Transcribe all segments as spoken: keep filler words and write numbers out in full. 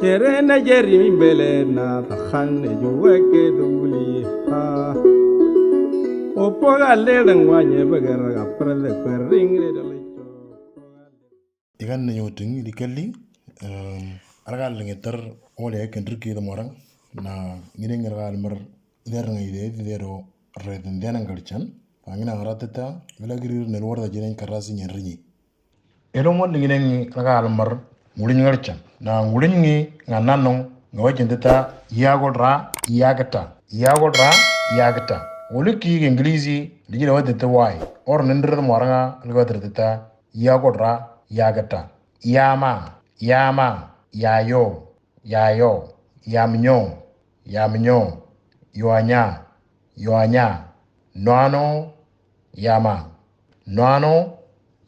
Chere na jeri mi bele na tahan ne juwe ke duli ha. Opo ga le dang wa nye bagara ga prele kwering le dole. Ikan ne nyoting di kali. Argal ngetar ole kendri ki de morang. Na ngine ngergal mer der ngai de de ro red den ngal chan. Angina ratata vela girir ne luar da jinen karasi nyen rinyi. Elo mo lingine ngi raga almar nguliñ ngal chan. Na nguliñ ngi nga nanong nga wajen tata yagol ra yagata. Yagol ra yagata. Wala ki English li jira wajen tata wai. Or nindra mo ranga li wajen tata yagol ra yagata. Yama, yama, yayo, yayo, yamnyo, yamnyo, yoanya, yoanya, noano, yama, noano,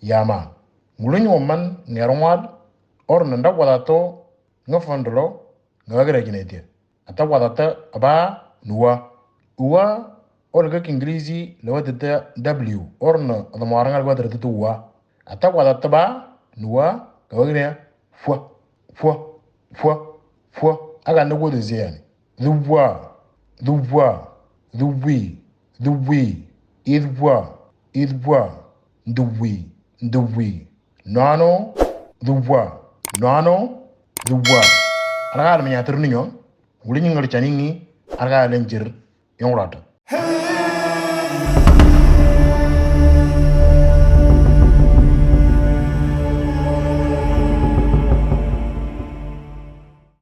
yama. Nguliñ woman ngerongwad or nanda wadato nga fondolo nga wagira jinetia. Ata wadata aba nuwa. Uwa or ga English le wadata W or na adamwaranga le wadata uwa. Ata wadata ba nuwa nga wagira fwa fwa fwa fwa. Aga na wada zeyani. Duwa, duwa, duwi, duwi, idwa, idwa, duwi, duwi. Noano, duwa, noano, duwa. Arga almanya terninyo, nguliñ ngal chaningi, arga lenjir, yongrata.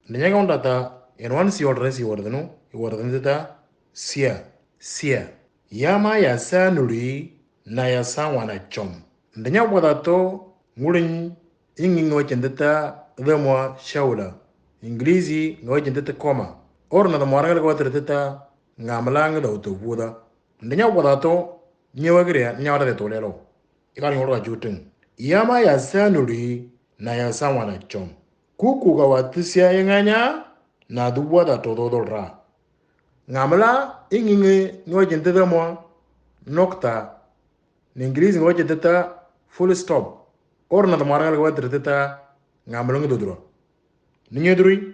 Nanyang data, en wan si ordre si ordre no, ordre ta, sia, sia. Yama ya sa nuri, na ya sa wana chom. Ndanya wadato, nguliñ, ingi ngo chendeta, dhamwa shaula. English, ngo chendeta koma. Or na dhamwa ranga kwa treteta, ngamlang da uto buda. Ndanya wadato, nyewa gre, nyawa de tolelo. Ikani ngoro juting. Yama ya sa nuri, na ya sa wana chom. Kuku ga watisia yenganya, na duwa da todo dolra. Ngamla, ingi ngi ngo chendeta mo, nokta. Ni English ngo chendeta, full stop. Or na dhamwa ranga kwa treteta, ngamlang dodro. Ninyo duri,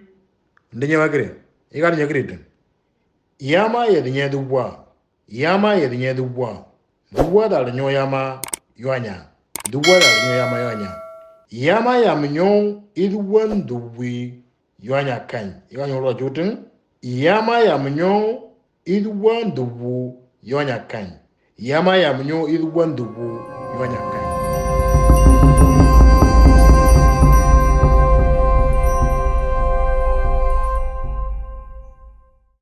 ndanya wa gre. Ikani nyagre dun. Yama ya dinya duwa. Yama ya dinya duwa. Duwa da nyo yama, yoanya. Duwa da nyo yama, yoanya. Yama ya mnyo, iduwa nduwi, yoanya kany. Ikani ngoro juting. Yama ya mnyo, iduwa nduwu, yoanya kany. Yama ya mnyo, iduwa nduwu, yoanya kany.